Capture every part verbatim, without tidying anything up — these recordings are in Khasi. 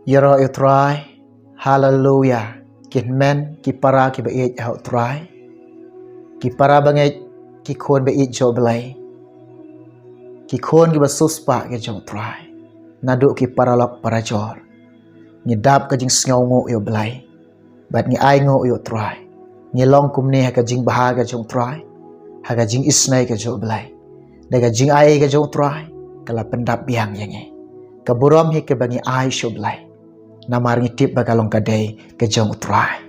Ïaroh ïa u Trai. Haleluya. Ki hynmen, ki para kiba ïeit ha u Trai, ki para bangeit, ki khun ba ïeit jong u Blei, ki khun kiba siewspah ki jong u Trai, naduh ki paralok parajor, ngi dap ka jingsngewnguh ïa u Blei bad ngi ainguh ïa u Trai. Ngi long kumne ha ka jingbha ka jong u Trai, ha ka jingisynei ka jong u Blei. Da ka jingai ka jong u Trai ka la pyndap biang ïa ngi. Ka burom hi kaba ngi ai sha u Blei, namar ngi tip ba ka long ka dei ka jong u Trai.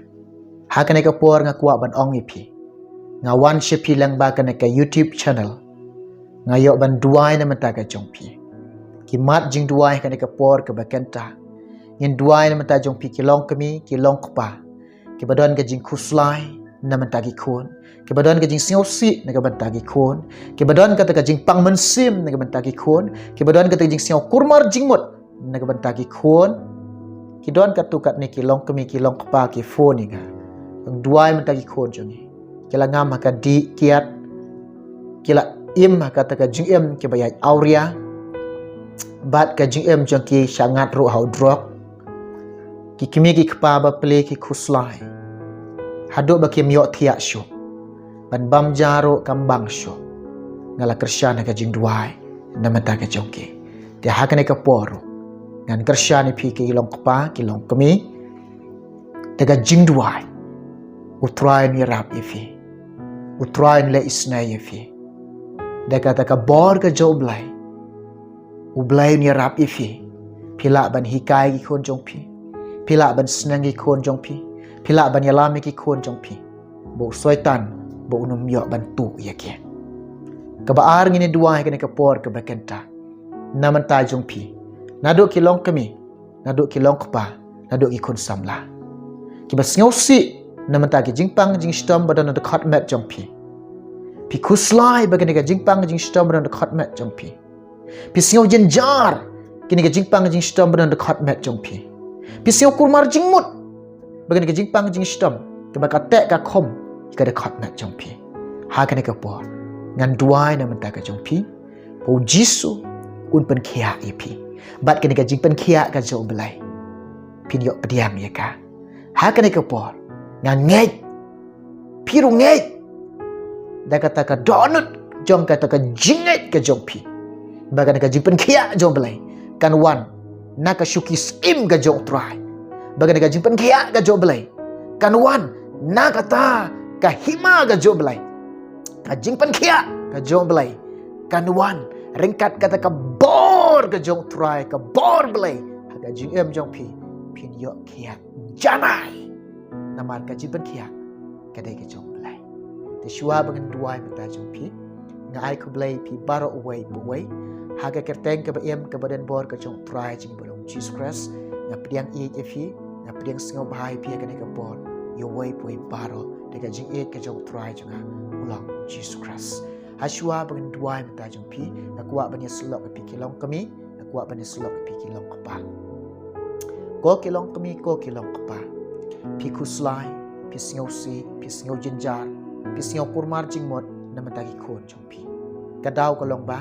Ha kane ka por nga kwah ban ong ïa phi, nga wan sha phi lyngba kane ka YouTube channel. Nga ïoh ban duwai na bynta ka jong phi. Ki mat jingduwai ha kane ka por kaba kynta. Ngin duwai na bynta jong phi ki longkmie, ki longkpa, kiba don ka jingkhuslai na bynta ki khun, kiba don ka jingsngewsih na ka bynta ki khun, kiba don kata ka jingpang mynsiem na ka bynta ki khun, kiba don kata ka jingsngew kurmar jingmut na ka bynta ki khun. Ki don katto katne ki longkmie, ki longkpa, ki phone ïa nga, duwai na bynta ki khun jong ngi. Ki la ngam ha ka dih kiad, ki la im ha kata ka jingim kiba ïaid awria, bad ka jingim jong ki sha ngat ruh ha u drok. Ki kmie ki kpa ba plie ki khuslai haduh ba kim ïoh thiah shuh, ban bam ja ruh kam bang shuh. Nga la kyrshan ha ka jingduwai na bynta ka jong ki. Te ha kane ka por ruh ngan kyrshan ïa phi ki longkpa, ki longkmie, da ka jingduwai. U Trai un ïarap ïa phi. U Trai un leh isynei ïa phi. Da kata ka bor ka jong u Blei, u Blei un ïarap ïa phi. Phi lah ban hikai ki khun jong phi. Phi lah ban sneng ki khun jong phi. Phi lah ban ïalam ïa ki khun jong phi, ba u Soitan ba un ym ïoh ban tuh ïa ki. Kaba ar, ngin ïa duwai ha kane ka por kaba kynta na bynta jong phi, naduh ki longkmie, naduh ki longkpa, naduh ki khun samla, kiba sngewsih na bynta ki jingpang jingshitom ba don ha dkhot met jong phi. Phi khuslai ba kane ka jingpang jingshitom ba don ha dkhot met jong phi. Phi sngew jynjar kane ka jingpang jingshitom ba don ha dkhot met jong phi. Phi sngew kurmar jingmut ba kane ka jingpang jingshitom kaba ka teh ka khum ïa ka dkhot met jong phi. Ha kane ka por ngan duwai na bynta ka jong phi, ba u Jisu un pynkhiah ïa phi. Bad kane ka jingpynkhiah ka jong u Blei, phin ïoh pdiang ïa ka. Ha kane ka por nga ngeit, phi ruh ngeit, da kata ka dohnud jong kata ka jingngeit ka jong phi, ba kane ka jingpynkhiah jong u Blei kan wan na ka shuki syiem ka jong u Trai. Ba kane ka jingpynkhiah ka jong u Blei kan wan na kata ka hima ka jong u Blei. Ka jingpynkhiah ka jong u Blei kan wan ryngkat kata ka bor ka jong u Trai, ka bor Blei ha ka jingim jong phi. Phin ïoh khiah janai, namar ka jingpynkhiah ka dei ka jong u Blei. Te shuwa ba ngan duwai na bynta jong phi, nga ai khublei ïa phi baroh uwei pa uwei ha ka kyrteng kaba im kaba don bor ka jong u Trai jong ngi ba long Jisu Khrist. Nga pdiang ïeit ïa phi, nga pdiang sngewbha ïa phi ha kane ka por, ïa uwei pa uwei baroh, da ka jingïeit ka jong u Trai jong nga u long Jisu Khrist. Ha shuwa ba ngan duwai na bynta jong phi, nga kwah ban ïasyllok ïa phi ki longkmie, nga kwah ban ïasyllok ïa phi ki longkpa. Ko ki longkmie, ko ki longkpa, phi khuslai, phi sngewsih, phi sngew jynjar, phi sngew kurmar jingmut na bynta ki khun jong phi. Ka daw ka long ba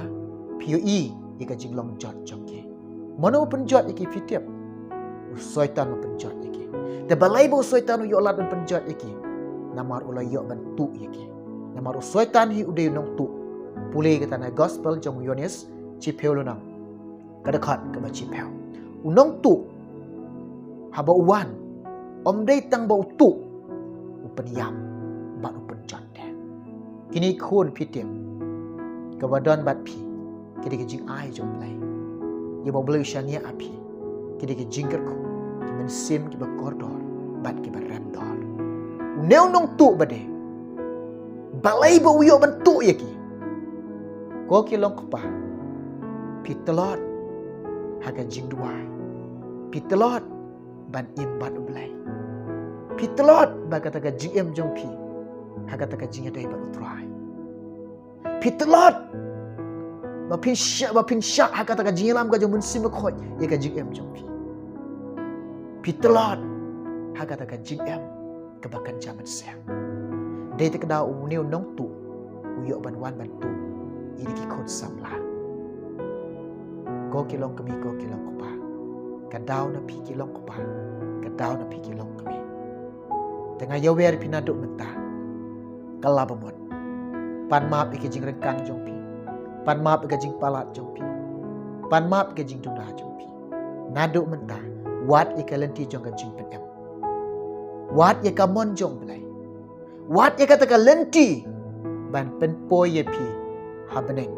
phi ïohi ïa ka jinglong jot jong ki. Mano u pynjot ïa ki phi tip? U Soitan u pynjot ïa ki. Te balei ba u Soitan u ïoh lad ban pynjot ïa ki? Namar u la ïoh ban tuh ïa ki. Namar u Soitan hi u dei u nongtuh. Pule kata na gospel jong u Ïoannis, chiphew lynnong, ka dkhot kaba chiphew. U nongtuh, haba u wan, ym dei tang ba u tuh, u pynïap bad u pynjot de. Kine khun phi tip, kaba don bad phi, ki dei ki jingai jong u Blei. Ïa ba u Blei u shaniah ha phi, ki dei ki jingkyrkhu, ki mynsiem kiba kordor bad kiba rem dor. Une u nongtuh ba dei, balei ba u ïoh ban tuh ïa ki? Ko ki longkpa, phi tlot ha ka jingduwai. Phi tlot ban im bad u Blei. Phi tlot ba kata ka jingim jong phi ha kata ka jingïadei bad u Trai. Phi tlot ba phin shah, ba phin shah ha kata ka jingïalam ka jong u Mynsiem Bakhuid ïa ka jingim jong phi. Phi tlot ha kata ka jingim kaba kynja mynsiem. Dei te ka daw une u nongtuh u ïoh ban wan ban tuh ïa ki khun samla. Ko ki longkmie, ko ki longkpa, Ka daw na phi ki long kpa, ka daw na phi ki long kmie. Te nga ïawer ïa phi naduh mynta, kylla ba mut. Pan map ïa ka jingryngkang jong phi, pan map ïa ka jingpalat jong phi, pan map ïa ka jingduna jong phi. Naduh mynta, wad ïa ka lynti jong ka jingpynim. Wad ïa ka mon jong Blei. Wad ïa kata ka lynti ban pynpoi ïa phi ha bneng.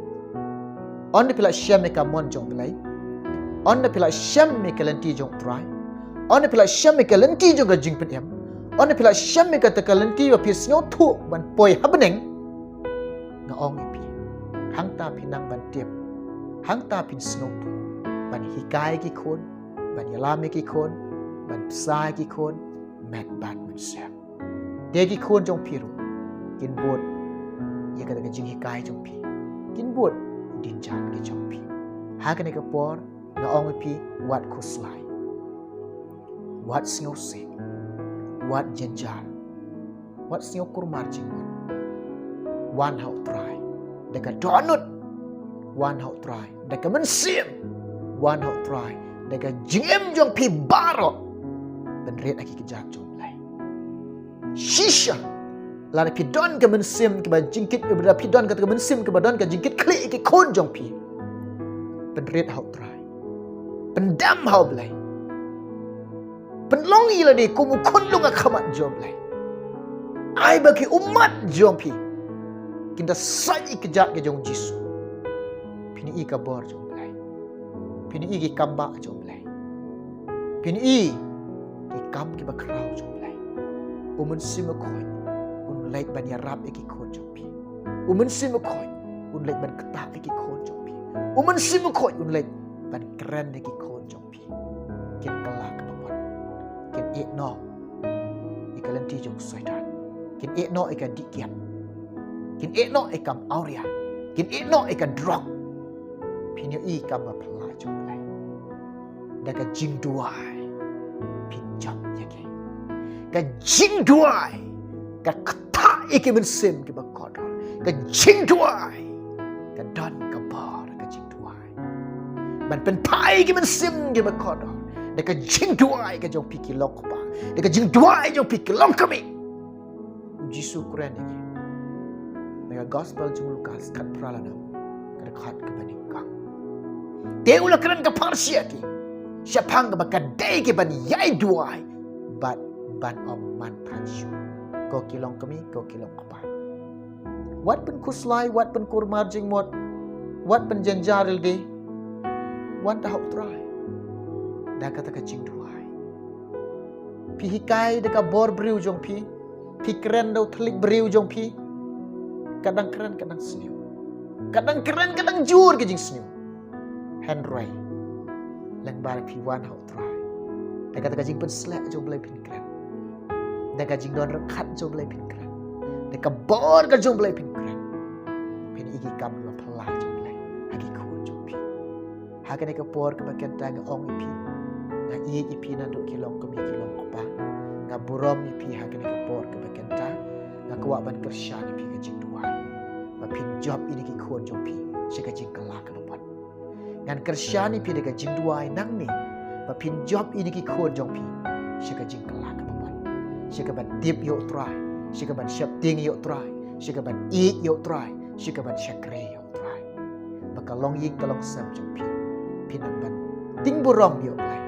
Ynda phi la shem ïa ka mon jong Blei, ynda phi la shem ïa ka lynti jong U Trai, ynda phi la shem ïa ka lynti jong ka jingpynim, ynda phi la shem ïa kata ka lynti ba phi sngewthuh ban poi ha bneng, nga ong ïa phi, hangta phi nang ban tip, hangta phin sngewthuh ban hikai ïa ki khun, ban ïalam ïa ki khun, ban bsa ïa ki khun, met bad mynsiem. Te ki khun jong phi ruh kin bud ïa kata ka jinghikai jong phi, kin bud u dienjan ka jong phi. Ha kane ka por nga ong ïa phi, wat khuslai, wat sngewsih, wat jynjar, wat sngew kurmar jingmut. Wan ha U Trai da ka dohnud, wan ha U Trai da ka mynsiem, wan ha U Trai da ka jingim jong phi baroh. Pynrit ha ki kjat jong U Blei. Shisha, lada phi don ka mynsiem kaba jingkit, lada phi don kata ka mynsiem kaba don ka jingkitkhlieh ïa ki khun jong phi, pynrit ha U Trai, pyndam ha U Blei, pynlong ïa lade kum u khunlung ha khmat jong U Blei. Ai ba ki ummat jong phi kin da sait ïa ki kjat ka jong U Jisu. Phin ïohi ka bor jong U Blei, phin ïohi ki kambah jong U Blei, phin ïohi ki kam kiba khraw jong U Blei. U Mynsiem Bakhuid un leit ban ïarap ïa ki khun jong phi. U Mynsiem Bakhuid un leit ban ktah ïa ki khun jong phi. U Mynsiem Bakhuid un leit ban kren ïa ki khun jong phi. Kin kylla kaba mut, kin ïeh noh ïa ka lynti jong u Soitan, kin ïeh noh ïa ka dih kiad, kin ïeh noh ïa ka kam awria, kin ïeh noh ïa ka drok. Phin ïohi ïa ka kam ba phylla jong U Blei. Da ka jingduwai phin jop ïa ki. Ka jingduwai ka ktah ïa ki mynsiem kiba kordor. Ka jingduwai ka don ka bor ka jingduwai ban pynphai ïa ki mynsiem kiba kordor. Da ka jingduwai ka jong phi ki long kpa, da ka jingduwai jong phi ki long kmie. U Jisu u kren ïa ki na ka Gospel jong u Lukas khatphra lynnong, ka dkhot kaba nyngkong. Te u la kren ka pharshi ïa ki shaphang kaba ka dei ki ban ïai duwai bad ban ym man than shuh, ko ki long kmie, ko ki long kpa. Wat pynkhuslai, wat pynkurmar jingmut, wat pynjynjar ïalade. Wan ha U Trai da kata ka jingduwai. Phi hikai da ka bor briew jong phi, phi kren da u thylliej briew jong phi, ka dang kren ka dang sniew, ka dang kren ka dang jur ka jingsniew. Hynrei lyngba phi wan ha U Trai, da kata ka jingpynshlur jong U Blei phin kren, da ka jingdon ryngkat jong U Blei phin kren, da ka bor ka jong U Blei phin kren. Phin ïohi ki kam kiba phylla jong U Blei ha ki khun jong phi. Ha kane ka por kaba kynta nga ong ïa phi, nga ïeit ïa phi naduh ki long kmie ki long kpa. Nga burom ïa phi ha kane ka por kaba kynta. Nga kwah ban kyrshan ïa phi ka jingduwai ba phin jop ïa ki khun jong phi sha ka jingkylla kaba bud. Ngan kyrshan ïa phi da ka jingduwai nangne ba phin jop ïa ki khun jong phi sha ka jingkylla kaba bud, sha kaban tip ïa U Trai, sha kaban sheptieng ïa U Trai, sha kaban ïeit ïa U Trai, sha kaban shakri ïa U Trai. Ba ka longïing ka longsem jong phi, phi nang ban tieng burom ïa U Blei,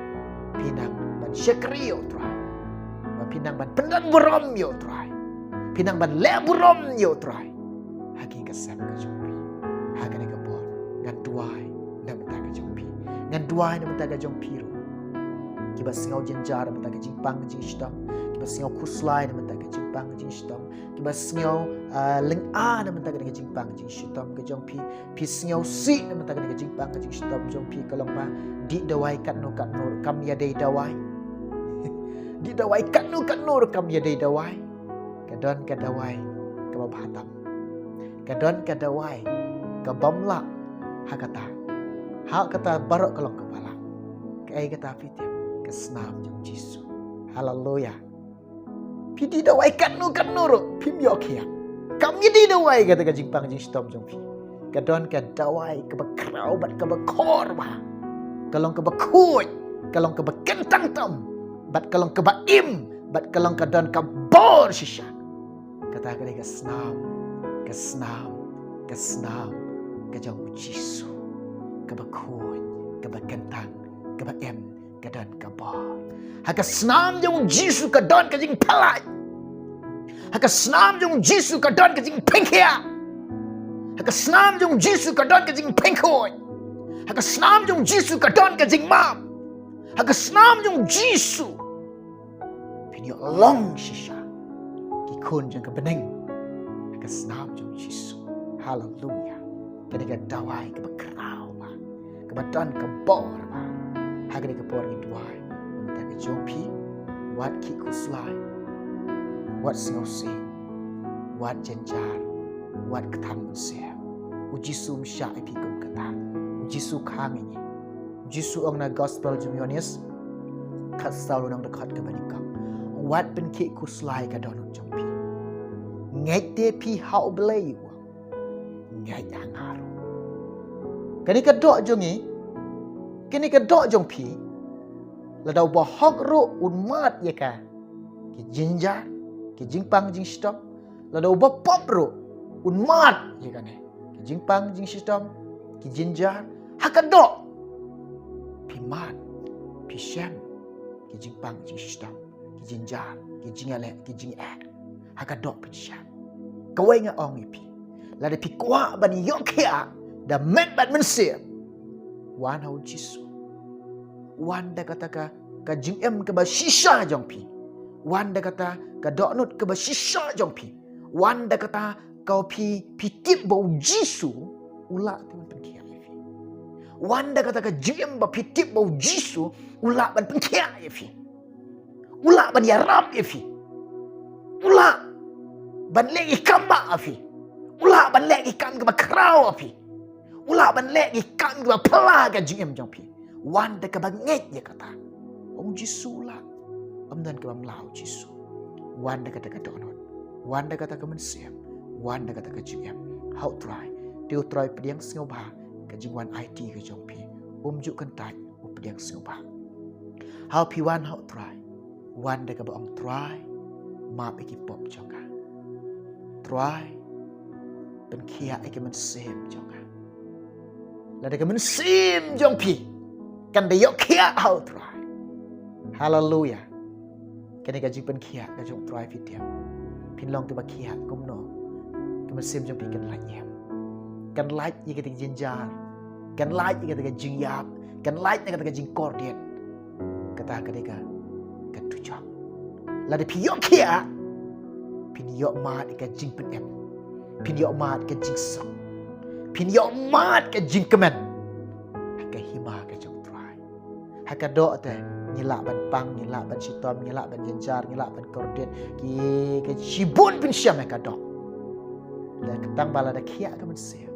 phi nang ban shakri ïa U Trai, ba phi nang ban pyndon burom ïa U Trai, phi nang ban leh burom ïa U Trai ha ki ka sem ka jong phi. Ha kane ka por ngan duwai na bynta ka jong phi, ngan duwai na bynta ka jong phi ruh, kiba sngew jynjar na bynta ka jingpang ka jingshitom, kiba sngew khuslai na bynta ka jingpang ka jingshitom, kiba sngew, ah, lynga na bynta ka jingpang ka jingshitom ka jong phi. Phi sngewsih na bynta ka jingpang ka jingshitom jong phi, ka long ba dih dawai katno katno ruh kam ïadei dawai. Dih dawai katno katno ruh kam ïadei dawai. Ka don ka dawai kaba bha tam, ka don ka dawai ka bym lah. Ha kata, ha kata baroh ka long kaba lah. Kaei kata phi tip? Ka snam jong U Jisu. Haleluya. Phi dih dawai katno katno ruh phim ïoh khiah. Kam ïadei dawai kata ka jingpang jingshitom jong phi. Ka don ka dawai kaba khraw bad kaba khor bha, ka long kaba khuid. ka long kaba kyntang tam, bad ka long kaba im, bad ka long ka don ka bor shisha. Kata ka dei ka snam, ka snam, ka snam ka jong u Jisu, kaba khuid, kaba kyntang, kaba im, ka don ka bor. Ha ka snam jong u Jisu ka don ka jingpyllait. Ha ka snam jong u Jisu ka don ka jingpynkhiah. Ha ka snam jong u Jisu ka don ka jingpynkhuid. Ha ka snam jong u Jisu ka don ka jingmap. Ha ka snam jong u Jisu phin ïoh long shisha ki khun jong ka bneng. Ha ka snam jong u Jisu. Haleluya. Kane ka dawai kaba khraw bha, kaba don ka bor bha. Ha kane ka por ngi duwai na ka bynta ka jong phi. Wat khih khuslai, wat sngewsih, wat jynjar, wat kthang mynsiem. U Jisu um shah ïa phi kum kata. U Jisu khang ïa ngi. U Jisu ong na gospel jong u Ïoannis, khatsaw lynnong dkhot kaba nyngkong, wat pynkhih khuslai ka dohnud jong phi. Ngeit te phi ha U Blei, u ong, ngeit ha nga ruh. Kane ka doh jong ngi, kane ka doh jong phi, lada u bahok ruh un mad ïa ka, ki jynjar, ki jingpang jingshitom. Lada u bapop ruh un mad ïa kane, ki jingpang jingshitom, ki jynjar. Ha ka doh phi mad, phi shem ki jingpang jingshitom, ki jynjar, ki jingïaleh, ki jingeh. Ha ka doh phin shem. Kawei nga ong ïa phi, lada phi kwah ban ïoh khiah da met bad mynsiem, wan ha u Jisu. Wan da kata ka, ka jingim kaba shisha jong phi. Wan da kata ka dohnud kaba shisha jong phi. Wan da kata ka phi, phi tip ba u Jisu u lah te ban pynkhiah ïa phi. Wan da kata ka jingim ba phi tip ba u Jisu u lah ban pynkhiah ïa phi. U lah ban ïarap ïa phi. U lah ban leh ki kam ba ïa phi. U lah ban leh ki kam kaba khraw ïa phi. U lah ban leh ki kam kaba phylla ka jingim jong phi. Wan da kaba ngeit ïa kata. Ong Jisu u lah. Ym don kaba mlaw Jisu. Wan da kata ka dohnud, wan da kata ka mynsiem, wan da kata ka jingim ha u Trai. Te u Trai pdiang sngewbha ka jingwan aiti ka jong phi. Um ju kyntait, u pdiang sngewbha. Haba phi wan ha u Trai, wan da kaba ong, Trai, map ïa ki pop jong nga. Trai, pynkhiah ïa ki mynsiem jong nga. Lada ka mynsiem jong phi kan da ïoh khiah ha u Trai, haleluya, kane ka jingpynkhiah ka jong u Trai phi tip. Phin long kiba khiah kumno? Ka mynsiem jong phi kan lait ïa, kan lait ïa kata ka jynjar, kan lait ïa kata ka jingïap, kan lait ïa kata ka jingkordit. Kata ka dei ka, ka tu jong. Lada phi ïoh khiah, phin ïoh mad ïa ka jingpynim, phin ïoh mad ka jingsuk, phin ïoh mad ka jingkmen ha ka hima ka jong u Trai. Ha ka doh te ngi lah ban pang, ngi lah ban shitom, ngi lah ban jynjar, ngi lah ban kordit, ki, ki shibun phin shem ha ka doh. Lada ka tang ba lada khiah ka mynsiem,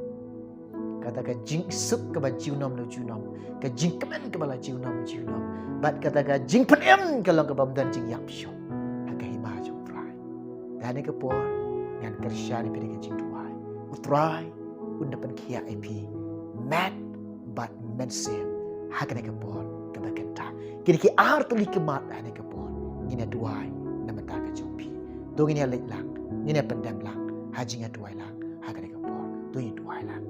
kata ka jingsuk kaba junom la junom, ka jingkmen kaba la junom la junom, bad kata ka jingpynim ka long kaba ym don jingïap shuh ha ka hima jong u Trai. Te ha kane ka por ngan kyrshan ïa phi da ka jingduwai. U Trai un da pynkhiah ïa phi met bad mynsiem ha kane ka por kaba kyntang. Kine ki ar tylli ki mat ha kane ka por ngin ïa duwai na ka bynta ka jong phi. To ngin ïa leit lang, ngin ïa pyndem lang ha jingïaduwai lang ha kane ka por. To ngin ïa duwai lang.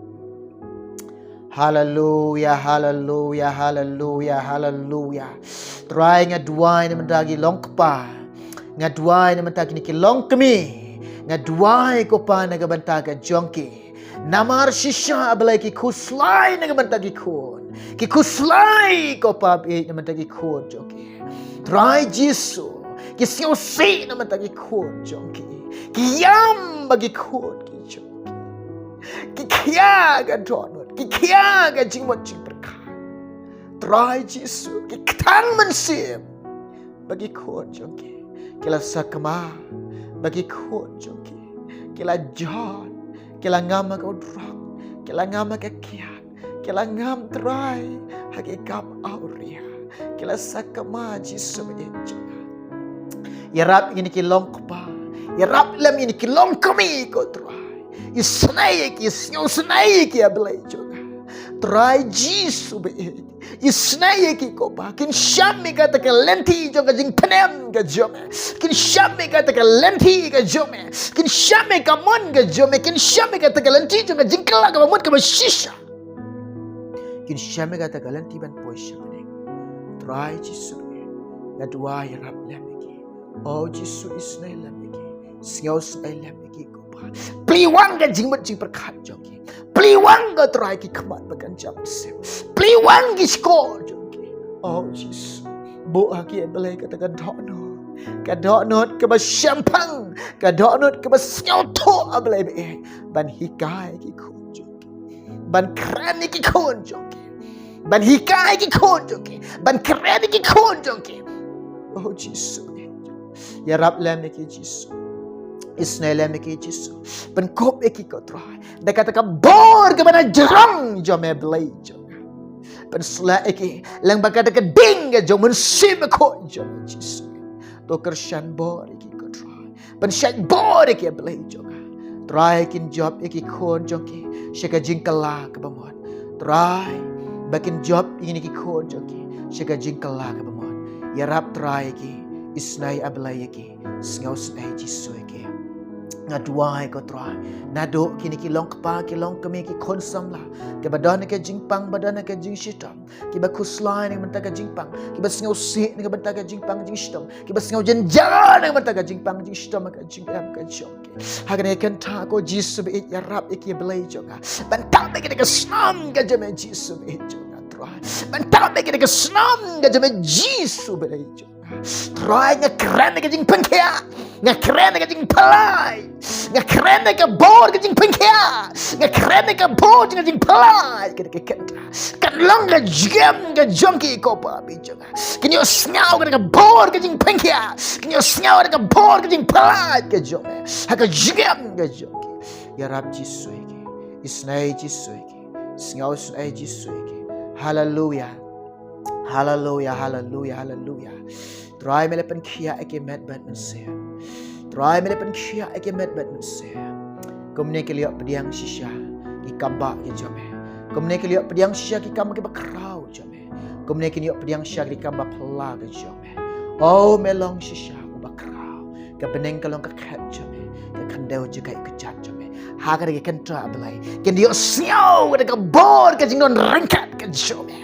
Haleluya, haleluya, haleluya, haleluya. Trai, nga duwai na ka bynta ki longkpa, nga duwai na ka bynta kine ki longkmie, nga duwai ko Pa na ka bynta ka jong ki. Namar shisha, A Blei, ki khuslai na ka bynta ki khun, ki khuslai ko Pa baieit na ka bynta ki khun jong ki. Trai Jisu, ki sngewsih na ka bynta ki khun jong ki, ki ïam ba ki khun ki jong ki, ki khia ka dohnud, ki khia ka jingmut jingpyrkhat. Trai Jisu, ki kthang mynsiem ba ki khun jong ki, ki la sakma ba ki khun jong ki, ki la jot, ki la ngam ha ka u drok, ki la ngam ha ka kiad, ki la ngam, Trai, ha ki kam awria, ki la sakma, Jisu baieit jong nga. Ïarap ïa kine ki longkpa, ïarap lem ïa kine ki longkmie ko Trai. Isynei ïa ki, sngewsynei ïa ki, A Blei jong nga. Trai Jisu baieit, Isnei ïa ki ko Pa, kin sham ïa kata ka lynti jong ka jingpynim ka jong me. Kin sham ïa kata ka lynti ka jong me. Kin sham ïa ka mon ka jong me. Kin sham ïa kata ka lynti jong ka jingkylla kaba mut kaba shisha. Kin sham ïa kata ka lynti ban poi sha bneng. Trai Jisu, nga duwai, ïarap lem ïa ki. O Jisu, isnei lem ïa ki. Sngewsih lem ïa ki ko Pa. Plie wang ka jingmut jingpyrkhat jong ki. Plie wang ko Trai ki khmat ba kan jam sep. Plie wang ki shkor jong ki. O Jisu, buh ha ki, A Blei, kata ka dohnud, ka dohnud kaba shemphang, ka dohnud kaba sngewthuh, A Blei ba ïeit, ban hikai ki khun jong ki, ban kren ïa ki khun jong ki, ban hikai ki khun jong ki, ban kren ïa ki khun jong ki. O Jisu, ïarap lem ïa ki Jisu. Isnei lem ïa ki Jisu. Pynkup ïa ki ko Trai da kata ka bor kaba na jrong jong me, Blei jong nga. Pynsleh ïa ki lyngba kata ka ding ka jong u Mynsiem Bakhuid jong me, Jisu. To kyrshan bor ïa ki ko Trai. Pynshait bor ïa ki, A Blei jong nga. Trai, kin jop ïa ki khun jong ki sha ka jingkylla kaba mut. Trai, ba kin jop ïa kine ki khun jong ki sha ka jingkylla kaba mut. Ïarap Trai ïa ki, isnei A Blei ïa ki, sngewsih Jisu ïa ki. Nga duwai ko Trai, naduh kine ki long kpa, ki long kmie, ki khun samla, kiba don ha ka jingpang, ba don ha ka jingshitom, kiba khuslai na ka bynta ka jingpang, kiba sngewsih na ka bynta ka jingpang jingshitom, kiba sngew jynjar na ka bynta ka jingpang jingshitom ha ka jingim ka jong ki. Ha kane ka kynta ko Jisu ba ïeit, ïarap ïa ki, Blei jong nga. Ban tap ïa kane ka snam ka jong me, Jisu ba ïeit jong nga Trai. Ban tap ïa kane ka snam ka jong me, Jisu ba ïeit jong nga. Trai, nga kren ïa ka jingpynkhiah. Nga kren ïa ka jingpyllait. Nga kren ïa ka bor ka jingpynkhiah. Nga kren ïa ka bor ka jingpyllait. Kane ka kynta kan long ka jingim ka jong ki ko Pa, Blei jong nga. Kin ïohsngew kata ka bor ka jingpynkhiah. Kin ïohsngew kata ka bor ka jingpyllait ka jong me ha ka jingim ka jong ki. Ïarap Jisu ïa ki. Isnei Jisu ïa ki. Sngewsih Jisu ïa ki. Haleluya. Haleluya, haleluya, haleluya. Trai, me la pynkhiah ïa ki met bad mynsiem. Trai, me la pynkhiah ïa ki met bad mynsiem. Kumne ki la ïoh pdiang shisha ki kam ba ki jong me. Kumne ki la ïoh pdiang shisha ki kam kiba khraw jong me. Kumne kin ïoh pdiang shisha ki kam ba phylla ki jong me. O, me long shisha uba khraw. Ka bneng ka long ka khet jong me, ka khyndew jong ka ïa ka kjat jong me. Ha kane ka kynta, A Blei, kin ïohsngew kata ka bor ka jingdon ryngkat ka jong me.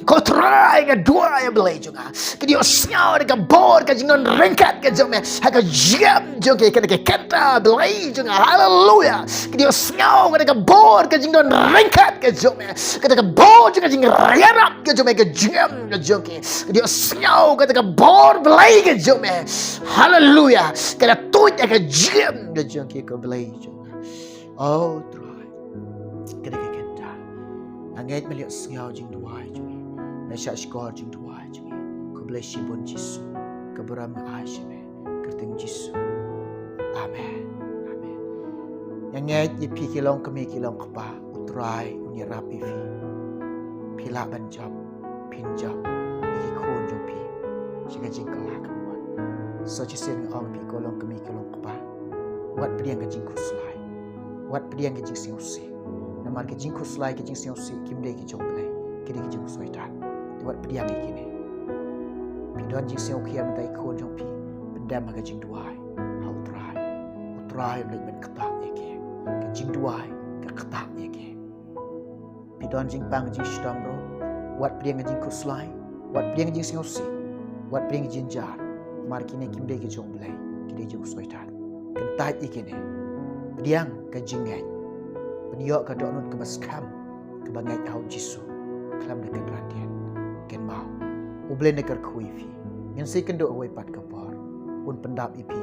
Ko Trai, nga duwai, A Blei jong nga, kin ïohsngew kata ka bor ka jingdon ryngkat ka jong me ha ka jingim jong ki ha kane ka kynta, A Blei jong nga. Haleluya. Kin ïohsngew kata ka bor ka jingdon ryngkat ka jong me, kata ka bor jong ka jingïarap ka jong me ha ka jingim ka jong ki. Kin ïohsngew kata ka bor Blei ka jong me. Haleluya. Ka la tuid ha ka jingim ka jong ki ko Blei jong nga. O Trai, kane ka kynta nga ngeit me la ïohsngew jingduwai jong ngi, me la shahshkor jingduwai jong ngi. Khublei shibun Jisu, ka burom nga ai sha me ha ka kyrteng Jisu. Amen. Amen. Nga ngeit ïa phi ki long kmie ki long kpa, U Trai un ïarap ïa phi. Phi lah ban jop, phin jop ïa ki khun jong phi sha ka jingkylla kaba mut. So shisien nga ong ïa phi ko long kmie ko long kpa, wat pdiang ka jingkhuslai, wat pdiang ka jingsngewsih. Namar ka jingkhuslai, ka jingsngewsih kim dei ki jong U Blei, ki dei ki jong u Soitan. Te wat pdiang ïa kine. Phi don jingsngewkhia mynta ïa ki khun jong phi, pyndem ha ka jingduwai ha U Trai. U Trai un leit ban ktah ïa ki. Ka jingduwai ka ktah ïa ki. Phi don jingpang jingshitom ruh, wat pdiang ka jingkhuslai, wat pdiang ka jingsngewsih, wat pdiang ka jingjynjar. Namar kine kim dei ki jong U Blei, ki dei jong u Soitan. Kyntait ïa kine. Pdiang ka jingngeit. Pynïoh ka dohnud kaba skhem, kaba ngeit ha U Jisu khlem da kynran dien. Kynmaw, U Blei un da kyrkhu ïa phi. Ngin sa ïakynduh kawei pat ka por. Un pyndap ïa phi.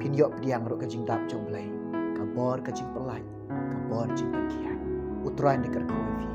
Phin ïoh pdiang ruh ka jingdap jong U Blei, ka bor ka jingpyllait, ka bor jingpynkhiah. U Trai un da kyrkhu ïa phi.